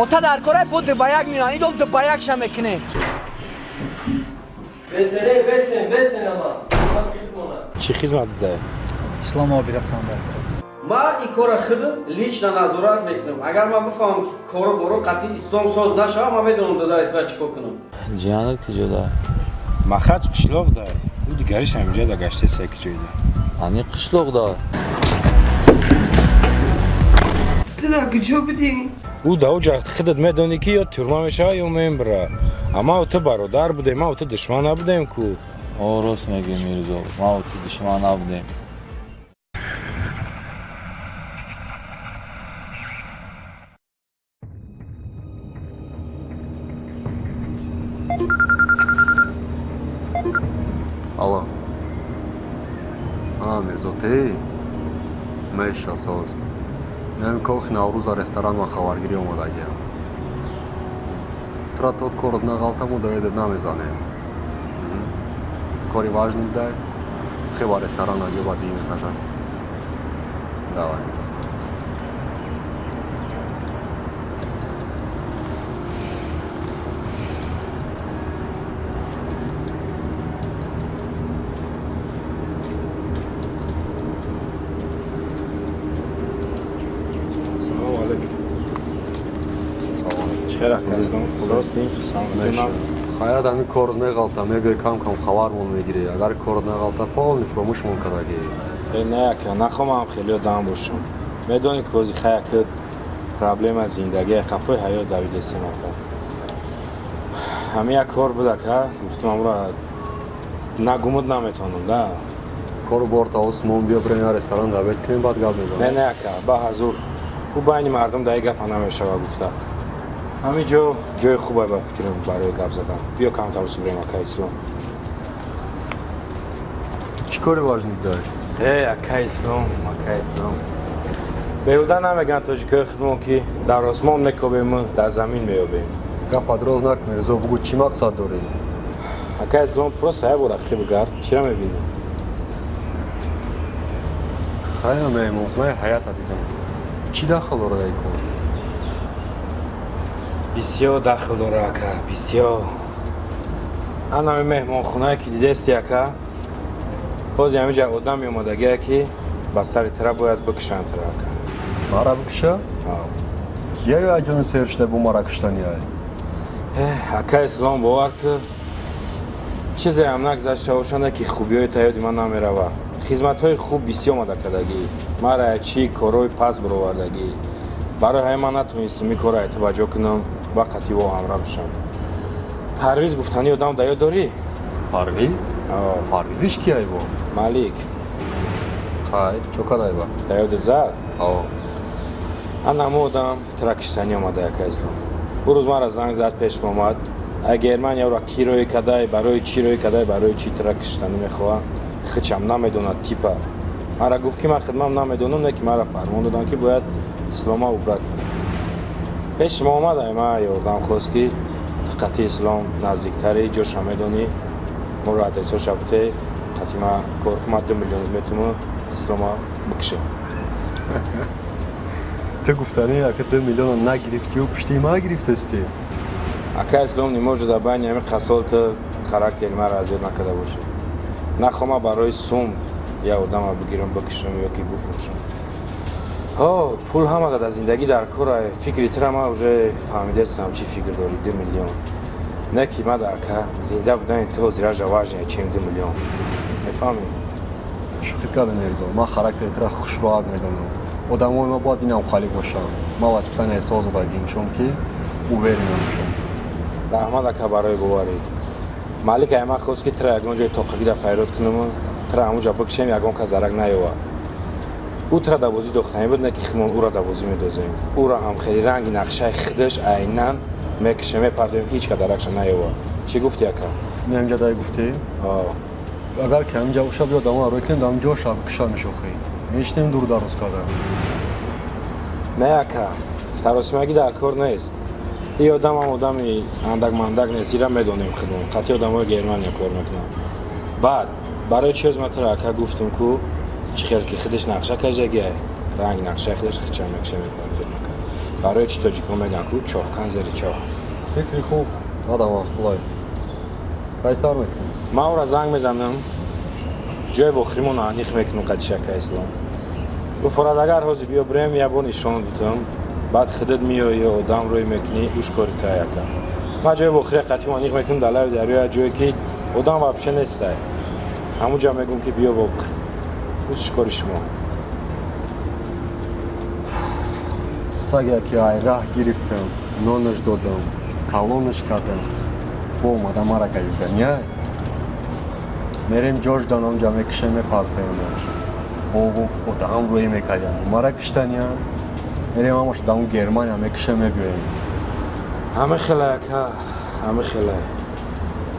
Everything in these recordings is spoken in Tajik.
Ота дар кора бо 2 ба 1 меоян, идол 2 ба 1 ша мекунем. Бесене, бестен, бестен ама. Чӣ хизмат буда? Ислом обиратон дар кор. Ман ин кора худам лично назорат мекунам. Агар ман бифаҳмам, ки кору боро қатъи ислом соз нашавад, ман медонам додари тура чӣ кор кунам. Ҷиянат киҷода? Махач қишлоқ да. Ӯ дигариш ҳаминҷа да гаштеса киҷоида. Ани қишлоқ да. Ту дар куҷо будӣ? Ӯ да ӯ ҷахт худат медонӣ, ки ё тюрма мешава, ё мембра. Амма ту бародар будем, ма ту душман набудем ку. О, рост мегӯӣ, Мирзо, ма ту душман набудем. Алло. А, Мирзо, ти? Меша соз. Меам кохи Наврӯза ресторан ва хабаргирӣ омадагиам. Тура то корот нағалтаму даведет намезанем. Кори важный будай? Хеба ресторана биё ба дуюм этажа. Давай. Салому алейкум. Чӣ хел, ака Ислом? Созтин? Меша. Хайрат, ҳамин корот меғалта, мебиёй, кам кам хабармон мегирӣ. Агар корот нағалта, полный фуромӯшмон кардагӣ. Э, не, ака, нахомам хеле одам бошам. Медонӣ, ки ҳози хай ака проблема зиндагӣ, қафои ҳаёт давидесем, ака. Ҳамин як кор буд, ака, гуфтам амро нагумуд наметавонам да. Кору бор та осмон, биё бирем я ресторан даъвет кунем, баъд гап Не, мезанем. не, ака, ба ҳазур. Ӯ байни мардум даи гапа намешава гуфта. Ҳамин ҷо ҷои хубе ба фикрам барои гап задан. Биё камтар усубрем, ака Ислом. Чӣ кори важный будай? Э, ака Ислом, ака Ислом. Беҳуда намегӯянд тоҷикои худмон, ки дар осмон мекобему, дар замин меёбем. Гапа дроз накун, Мирзо, бугӯ, чӣ мақсад дорӣ? Ака Ислом, просто як бор ақиб гард, чира мебинӣ? Хайна, меҳмонхонаи Ҳаята дидам. Чӣ дахл дорад ай кор? Бисёр дахл дора, ака, бисёр. Анами меҳмонхонае ки дидести, ака, боз ҳамиҷа одами омодагие, ки ба сари тира бояд бикушанд тира, ака. Мара бикуша? Ав. Кияю ай ҷони сер шуда бо мара куштани ай? Ака Ислом, бовар ки чизеам нагзашта бошанда, ки хубиҳои та ёди ман намерава. Хизматҳои хуб бисёр омада кардагӣ, мара чӣ корҳои пас баровардагӣ. Барои ҳамин ман натонистам ин корро айта ба ҷо кунам ва қатъи во ҳамроҳ бошам. Парвиз гуфтани одам да ёд дорӣ? Парвиз? Ав. Парвизиш ки ай бо? Малик. Хай, чо кадай ба? Да ёдат зад? Ав. Анамо одам тира киштанӣ омада, ака Ислом. Ӯ рӯз мара занг зад, пешм омад. Ай Германия ӯра кӣ рӯй кадай, барои чӣ рӯй кадай, барои чӣ тира киштанӣ мехоҳад, хичам намедонад. Типа мара гуфт, ки ман хидмам намедонам, не ки мара фармон додам, ки бояд Ислома убрать кунам. Пеши мо омад, ай ма ёрдам хост, ки ту қатъи Ислом наздиктари, ҷоша медонӣ, моро адресоша бите, қатъи ма кор кун, ма 2 миллион метуму Ислома бикушем. Ту гуфтанӣ, ака, 2 миллиона нагирифтиу пишти ма гирифтасти? Ака Ислом, не может, дар байни ҳамин қасол ту характери маро аз ёд накарда бошӣ. Нахома барои сум я одама бигирам, бикушам ё ки буфурӯшам. О, пул ҳама дар зиндагӣ дар кора. Фикри тура ман уже фаҳмидастам, чӣ фикр дорӣ. 2 миллион не ки мада, ака, зинда будани ту ҳозира важнее, чем 2 миллион, мефаҳмӣ? Шӯхӣ кардам, Мирзо. Ман характери тура хушроак медонам. Одамои ма бояд инам халӣ бошанд. Ман воспитание соз додагим, чунки уверен ам чун. Раҳмат, ака, барои боварӣ. Малик ай ман хост, ки тура ягон ҷои тоқагида файрод кунаму тура ҳамунҷа бикушем, ягон кас дарак наёвад. Ӯ тура да бозӣ дохтанӣ буд, не ки худмон ӯра да бозӣ медозем. Ӯра ҳам хеле ранги нақшаи худаш айнан мекушем, мепардоем, ки ҳеҷ ка даракша наёвад. Чӣ гуфти, ака? Не, ҳамҷа дай гуфтӣ? О. Агар ки ҳамҷа боша, биё дамо рӯй кунем, дар ҳамҷо шаб кушанаш охӣ. Мешинем дур дароз карда. Не, ака, саросимагӣ дар кор нест. И одамам одами андак-мандак нест, ира медонем худмон, қатъи одамои Германия кор мекунанд. Баъд барои чӣ ҳоз ман тура ака гуфтам ку, чӣ хел ки худаш нақша кажагиай, ранги нақшаи худаш хича мекуша, мепартем, ака. Барои чӣ тоҷикҳо мегӯянд ку чоҳкан зери чоҳ. Фикри хуб, мадам вақтқулай. Кай сар мекунем? Ман ӯра занг мезанам, ҷои вохиримонро аниқ мекунам қатиши ака Ислом. Гуфорад агар ҳозир биё бирем, як бор нишон битам, баъд худат меоӣ, одам рӯй мекунӣ, уш кори тай ака. Ман ҷои вохирия қатимо аниқ мекунам дар лаби дарё, як ҷое ки одам вообще нестай. Ҳамун ҷа мегӯм ки биё вобихӯрем. Уш кори шумо. Саге ки ай раҳ гирифтам, нонаш додам, калонаш кардам, бо омада мара газиздания. Мерем ҷош данам ҷа мекушем, мепартоемаш. Бо одам рӯй мекардям, мара киштания. Мерем ҳамаша даму Германия мекушем, мебиёем. Ҳама хелай ака, ҳама хелай.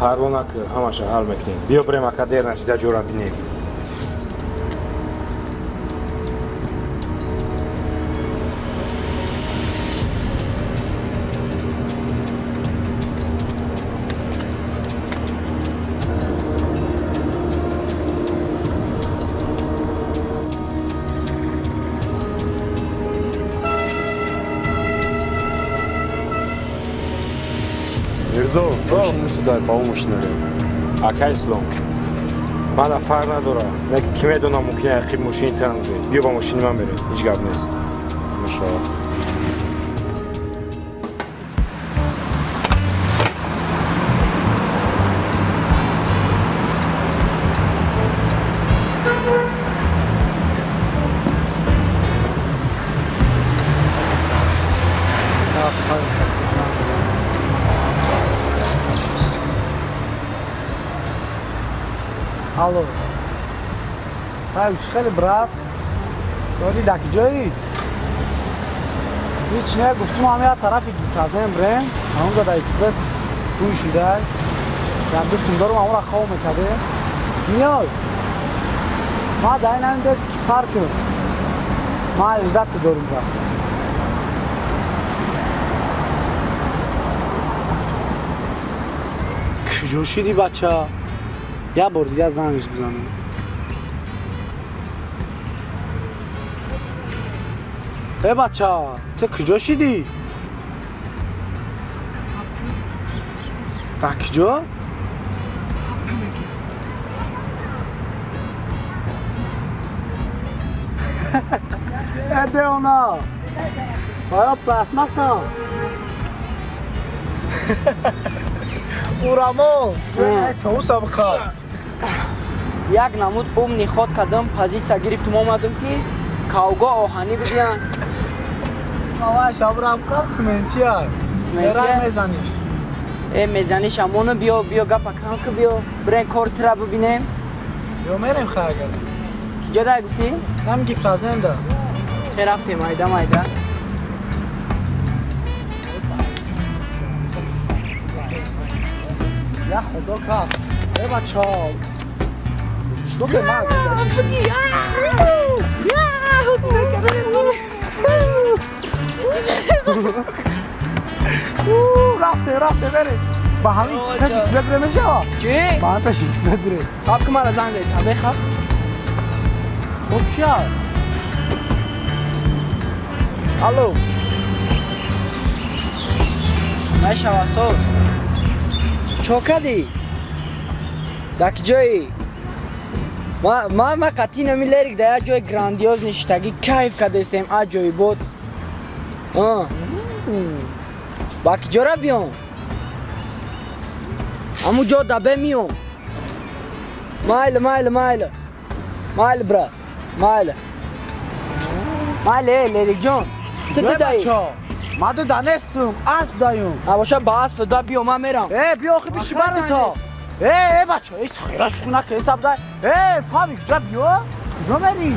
Парво накӣ, ҳамаша ҳал мекунем. Биё бирем ака, дер нашида ҷора бинем. Мирзо, мошини судай, ба ӯ мошин мерем. Ака Ислом, мана фарқ надора. Леки ки медонам мумкин ақиб мошини тан уже. Биё ба мошини ман мерем, ҳеҷ гап нест. Мешавад. Алло. Ай, чӣ хеле брат? Соати даки ҷои? Ҳеҷ не, гуфтум ҳам як тарафи тазем брем, ҳамонҷо дар эксперт ҳуй шудай. Як ду сум дорум, ҳамонро хов мекардем. Миёй. Ма дар ин ҳамин детский паркам. Ма ждать дорум брат. Куҷо шидӣ бача? Як бор дигар зангш бизанам. Э бача, ту куҷо шидӣ? Дар куҷо? Э деона. Оё пластмасса? Урамо, то сабқа. Як намуд умни ход кардам, позитсия гирифтум, омадам ки кавго оҳанӣ бидиҳанд. Ава шабрам қаб симентия. Мерай мезаниш. Э мезаниш амоно биё, биё гапа кам ки биё, бирен кор тира бибинем. Биё мерем хай агар. Киҷо дай гуфтӣ? Нам гипразенда. Хе рафтем, айда майда. Я худо кас. Э бача. Чӣ ке ма? Рафте, рафте, берем. Ба ҳамин пеш иксбет бире мешава? Чӣ? Ба ҳамин пеш иксбет бире. Хаб ки мара занг зайсам, бехаб. О кия? Алло. Мешава соз. Чо кардӣ? Дар ки ҷои? Ма қатъи нами лерик дар як ҷои грандиоз ништагӣ кайф кардастем, аҷоибот. Ба ки ҷора биём? Ҳамун ҷо дабе миём. Майли, майли, майли. Майли, брат. Майли. Майли, эй, Лерикҷон. Ту дидаӣ? Ма ду данестум, асп даюм. Абоша ба асп да биё, ман мерам. Э, биё охи биши барам то. Э, э, бача, эй, хира шухӣ накун, эй, саб дай. Э, Фаби, куҷо биё? Куҷо мерӣ?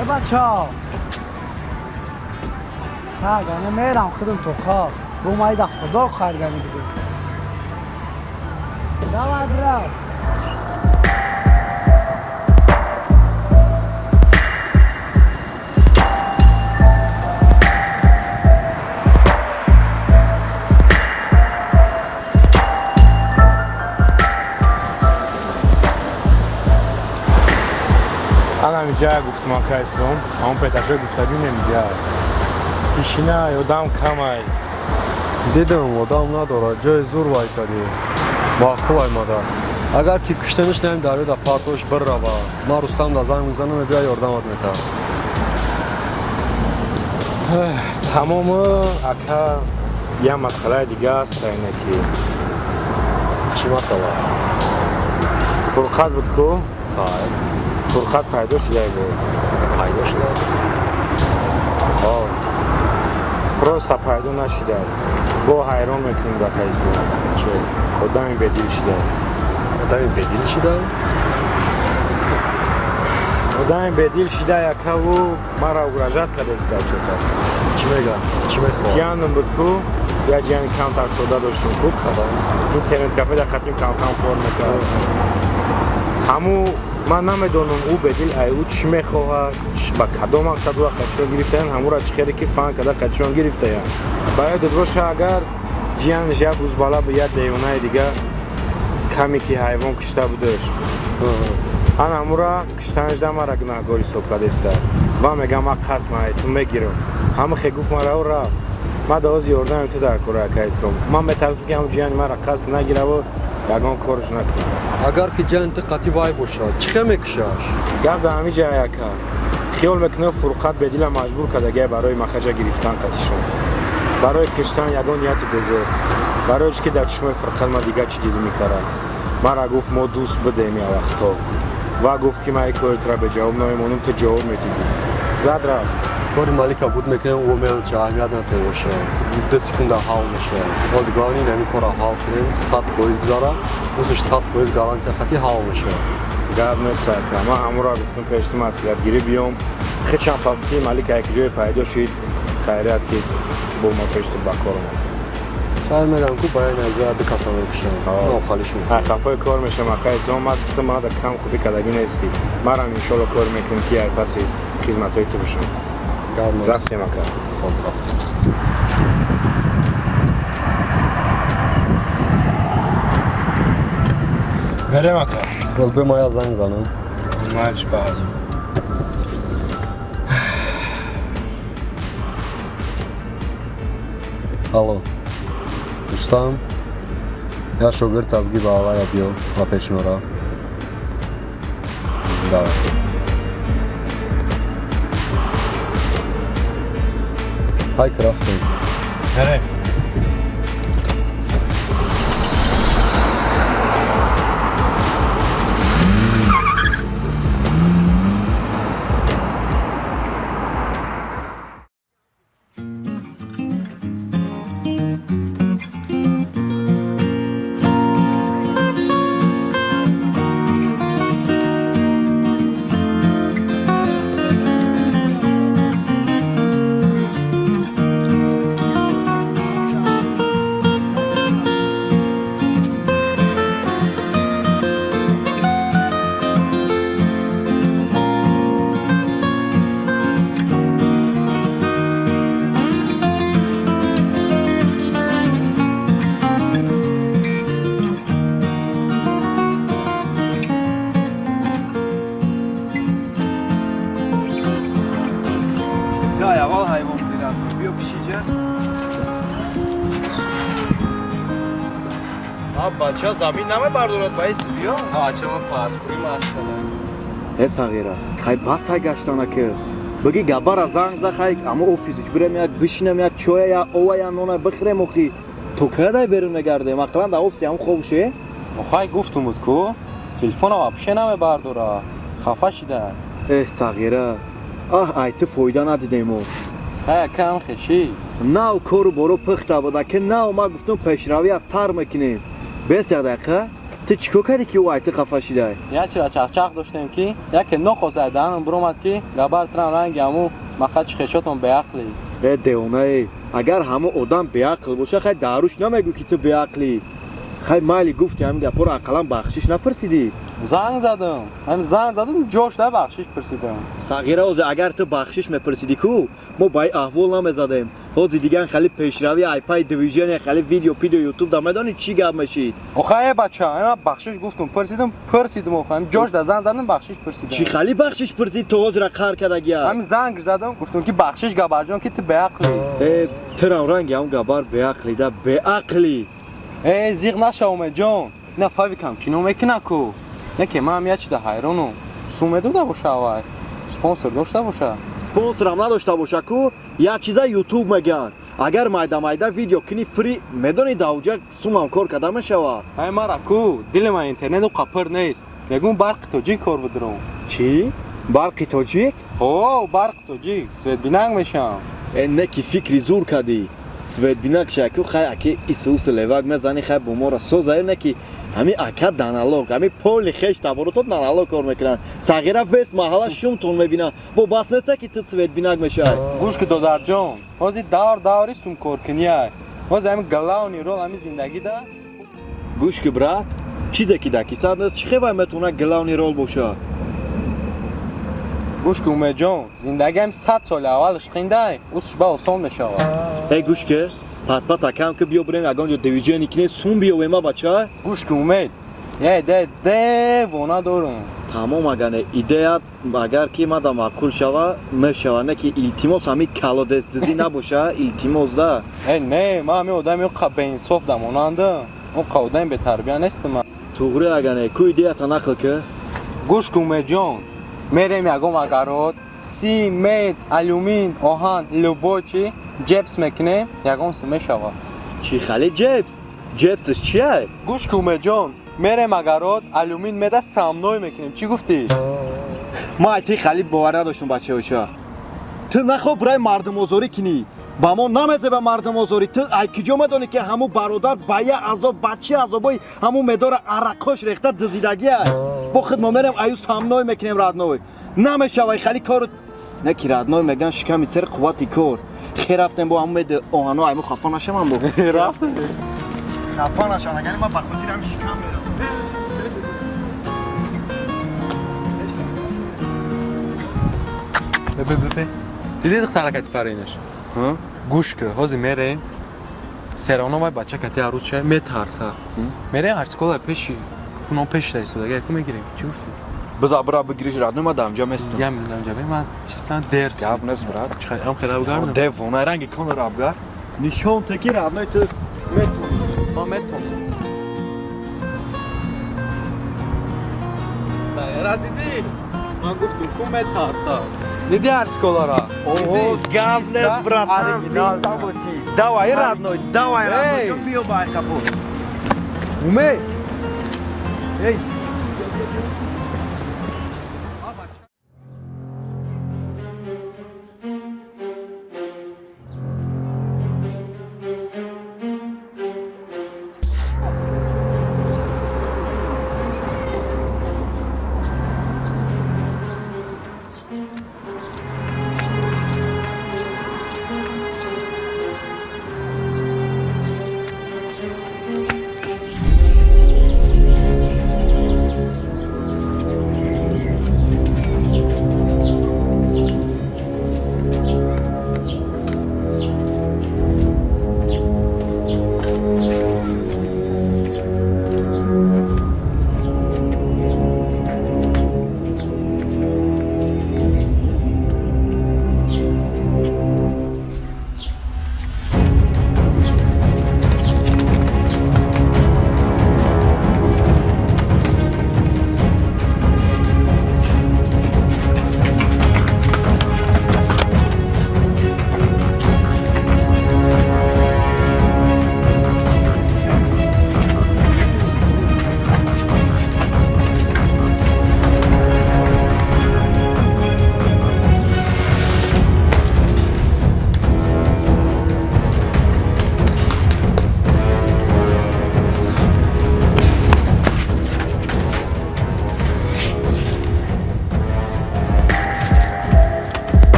Э, бача. Ха, гане мерам худам то хоб. Бо майда худо хайргани бидем. Давай, брат. Ана миҷа гуфтум ака Ислом, ҳамон петашои гуфтагӣ немиҷа. Тишина, одам камай. Дидам, одам надорад, ҷои зур вай кардӣ. Маъқул аймада. Агар ки куштаниш наем дарёда партош биррава. Ман Рустам да занг мезанам, бия ёрдамат метавам. Тамому ака, я масъалаи дига аст ине ки. Чӣ масъала? Фурқат буд ку? Хайр. Фурқат пайдо шудай буд. Пайдо шуда? О. Просто пайдо нашидай. Бо ҳайрон мекунем ака Ислом. Чӣ? Одами бедил шидай. Одами бедил шидай? Одами бедил шидай акаву мара угрожать кардеста чота. Чӣ мега? Чӣ мехоҳад? Ҷиянам буд ку, я ҷияни камтар сода доштум ку. Интернет кафе дар хатим кам-кам кор мекард. Ҳаму ман намедонам ӯ бедил ай ӯ чӣ мехоҳад, ба кадом мақсад ӯ қачон гирифтаян, ҳамура чӣ хеле ки фан када қачон гирифтаян. Ба ёдат боша, агар ҷиянаш як бузбала бу як девонаи дига каме ки ҳайвон кушта будаш. Ан ҳамура куштанашда мара гунаҳгор ҳисоб кардеста. Ва мегам ман қасм ай ту мегирам. Ҳама хе гуфт мара ӯ рафт. Ман давози ёрдами ту дар кора ака Ислом. Ман метарсам ки ҳамун ҷияни мара қасд нагираву ягон корш накунам. Агар ки ҷияни ту қатъи вай бошад, чӣ хел мекушаш? Гап дар ҳамин ҷай ака. Хиёл мекунам Фурқат бедила маҷбур кардагия барои махаҷа гирифтан қатишон. Барои киштан ягон нияти безе. Барои чӣ ки дар чишмои Фурқат ман дига чӣ дидӣ мекард. Мара гуфт мо дӯст будем я вақто. Ва гуфт ки ман ин кори тура беҷавоб намемонам, ту ҷавоб метӣ гуфт. Зад рафт. Кори Малика буд мекунем, ӯ мелча аҳамият натои боша. 2 секунда ҳал мешавад. Боз главный ин ҳамин корро ҳал кунем, 100% гузара, усш 100% гарантия хати ҳал мешавад. Гап нест ака. Ман ҳамура гуфтам пеши маслиҳатгирӣ биём. Хичам папки Малика як ҷое пайдо шид, хайрият ки бо ма пешти ба кор омад. Хайр мегам ку барои назия ду каса мекушам. Нохалиш мекунам. Қафои кор мешам ака Ислом, ман ту мада кам хубӣ кардагӣ нестӣ. Марам иншолло кор мекунем ки як паси хизматҳои ту бошам. Рафтем ака. Хоб рафтем. Мерем ака. Боз бе ма я занг занам. Малиш баъзу. Алло. Рустам, я шогирд табги ба авария биё ба пеши мара. Давай. Ҳай ки рафтем. Мерем. Бача замин намебардорад ба ис биё. Бача ма фарқури маскала. Э сағира, хай бас хай гаштана ки. Биги габара занг за хай, амо офисиш бирем як бишинем як чоя я ова я нона бихӯрем охи. То кадай берун мегардем? Ақлан дар офиси ҳам хоб ше? Хай гуфтум буд ку. Телефонам вообще намебардора. Хафа шида. Э сағира, аҳ ай ту фоида надидем мо. Хай кам хеши. Нав кору боро пухта буда ки нав ма гуфтум пешравӣ аз тар мекунем. Бес як дақиқа, ту чӣ кор кардӣ ки ӯ ай ту хафа шидай? Як чира чақчақ доштем ки яке нохост ай даҳанам биромад ки габар трам ранги ҳаму мақачи хешотон беақлӣ. Э девонае, агар ҳаму одам беақл боша хай даруш намегӯ ки ту беақлӣ. Хай майли гуфти ҳамин гапҳоро ақаллан бахшиш напурсидӣ. Занг задам. Ҳам занг задам, ҷош да бахшиш пурсидам. Сағира, ҳозир агар ту бахшиш мепурсидӣ ку, мо ба ин аҳвол намезадем. Ҳозир диган хали пешравӣ, айпай движения, хали видео пидео ютуб да медонӣ чӣ гап мешид? Охай э бача, ман бахшиш гуфтум, пурсидам, пурсидам охай. Ҳам ҷош да занг задам, бахшиш пурсидам. Чӣ хали бахшиш пурсид, ту ҳозира қаҳр кардагия? Ҳам занг задам, гуфтум ки бахшиш габарҷон ки ту беақлӣ. Э, турам ранги ҳам габар беақлӣ да, беақлӣ. Э, зиғ наша Умедҷон. Ина Фавикам кино мекуна ку. Не ки ман як чида ҳайронум. Сум медода боша авай. Спонсор дошта боша. Спонсорам надошта боша ку, як чиза ютуб мегӯянд. Агар майда майда видео кунӣ фри, медонӣ давҷа сумам кор карда мешавад. Ай мара ку, дили ман интернету қапир нест. Мегӯм барқи тоҷик кор бидурам. Чӣ? Барқи тоҷик? О, барқи тоҷик, светбинак мешам. Э, не ки фикри зур кардӣ. Светбинак шаку хай аки исуси левак мезани хай бо моро созаю не ки ҳами ака даналог, ҳами поли хеш таборото даналог кор мекунанд. Сағира вес маҳалла шумтон мебинанд. Бо бас неста ки ту светбинак мешавӣ. Гӯш ки додарҷон, ҳозир давр даври сумкоркунияй. Ҳозир ҳами главный рол ҳами зиндагида. Гӯш ки брат, чизе ки дар кисат нест, чӣ хевай метавонад главный рол бошад? Гӯш ки Умедҷон, зиндагӣ ҳами 100 соли аввалаш қиндай, усш ба осон мешавад. Э, гӯш ки, патпат акам ки биё бирем ягон ҷо движение кинем, сум биёвем а бача. Гӯш ки Умед, я идея девона дорум. Тамом, агар не идея, агар ки мада маъқул шава, мешава, не ки илтимос ҳами калодездизӣ набоша, илтимос да. Э, не, ман ҳами одами қа беинсоф да монандам. Он қа одами бетарбия нестам ман. Туғри агар не, ку идеята нақл ки? Гӯш ки Умедҷон, мерем ягон агарот, симент, алюмин, оҳан, любой чи ҷебс мекунем, ягон сум мешавад. Чӣ хали ҷебс? Ҷебсш чия? Гӯш ки Умедҷон, мерем агарот, алюмин меда самной мекунем. Чӣ гуфтӣ? Ман айти хали бовар надоштам бачаҳоча. Ту нахоҳ бирай мардумозорӣ кунӣ. Ба мо намезеба мардумозорӣ. Ту ай киҷо медонӣ ки ҳамун бародар ба я азоб, ба чӣ азобои ҳамун медора араққош рехта дизидагия? Бо худ мо мерем аю самной мекунем родной. Намешавай хали кору не ки родной меган шиками сер қуввати кор. Хе рафтем бо ҳамун мед оҳано айму хафа нашавам бо. Рафтем. Хафа нашавам, агар ман ба хотири ҳамин шикам мерам. Бе бе бе. Дидӣ духтаракати паринаш? Гӯш ки, ҳозир мерем. Сероно вай бача кати арӯз шай метарса. Мерем арскола пеши кунон пеш да истодага яку мегирем. Чӣ гуфтӣ? Биза бира бигириш родной, ман дамҷа местам. Я дамҷа бе, ман чистан дерс. Гап нест брат. Чӣ ам хела бугардам? Девона ранги кон рабгар. Нишон теки родной ту метонӣ. Ман метонам. Сайра дидӣ? Ман гуфтум ку метарса. Дидӣ арсколара? О, гап нест братан, зинда бошӣ. Давай родной, давай родной, биё ба айқапо. Умед. Эй.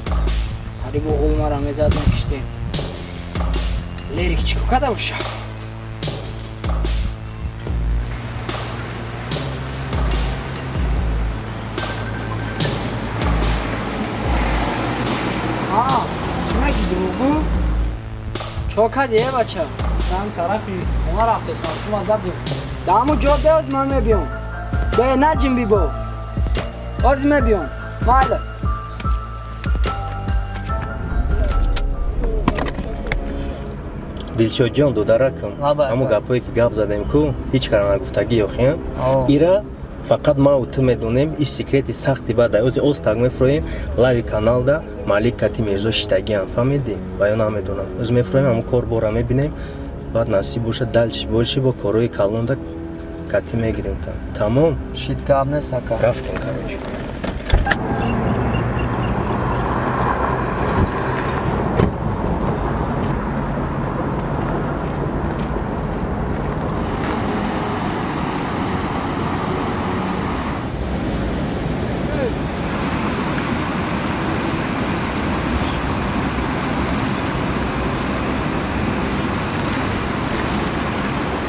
кардем. Қариб оғул мара мезад, мекиштем. Лерик чӣ кор карда боша? Чӣ мегӣ, дурӯғгӯ? Чо кардӣ, э бача? Ман тарафи хона рафтесам, сума задем. Да ҳамун ҷо бе, оз ман мебиём. Бе, наҷим бибо. Оз мебиём. Майла. Дилшодҷон, додаракам, ҳамун гапҳое ки гап задем ку, ҳеҷ кара нагуфтагӣ ёхи, ира фақат маву ту медонем, иш секрети сахти бада. Ози остаг мефроем лайви каналда, Малик кати Мирзо шитагиам, фаҳмидӣ? Ва ё намедонам. Оз мефроем, ҳамун кор бора мебинем, баъд насиб боша, дальше больше бо корҳои калонда кати мегирем та. Тамом? Шит, гап нест, ака. Рафтем, короче.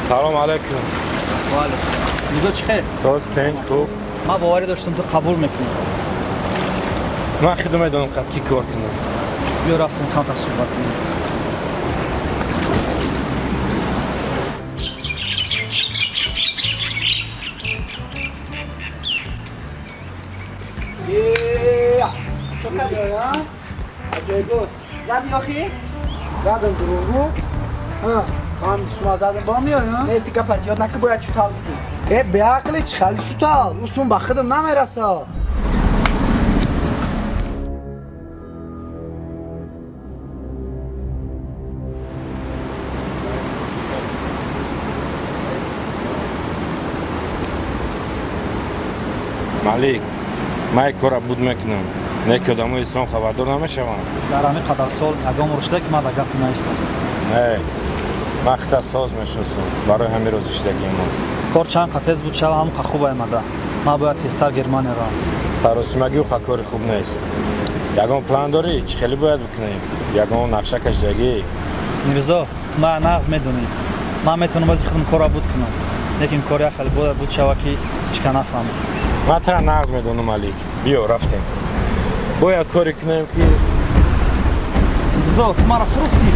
Салом алейкум. Ва алейкум. Мирзо, чӣ хел? Соз, тинҷ, хуб. Ман боварӣ доштам, ту қабул мекунӣ. Ман худо медонам, қад ки кор кунам. Биё, рафтем, камтар суҳбат кунем. Чо кардӣ, аҷоиб буд. Задӣ охӣ? Задам, дурӯғгӯ. Фаҳмидӣ, сума задам, бо меой? Не, ту гапа зиёд накӣ, бояд чутал бидӣ. Э, беақлӣ, чӣ хали чутал? Ӯ сум ба худам намераса. Малик, ман як кора буд мекунам, не ки одамои ислом хабардор намешаванд. Дар ҳамин қадар сол ягон бор шуда, ки ман дар гапи наистам? Не, ман хита соз мешиносам, барои ҳамин розӣ шудагимо. Кор чанд қа тез буд шава, ҳамон қа хуб аймада. Ман бояд тезтар Германия равам. Саросимагӣ ха кори хуб нест. Ягон план дорӣ, чӣ хеле бояд бикунем? Ягон нақша кашидагӣ? Мирзо, ту мана нағз медонӣ. Ман метавонам ози худам корро буд кунам, лекин кор як хеле бояд буд шава, ки ҳеҷ ка нафаҳмад. Ман тара нағз медонам, Малик. Биё, рафтем. Бояд коре кунем, ки Мирзо, ту маро фурӯхтӣ.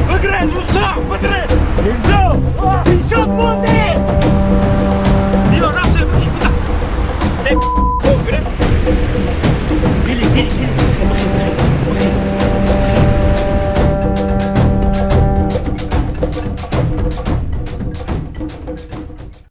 Бигрез, Рустам, бигрез!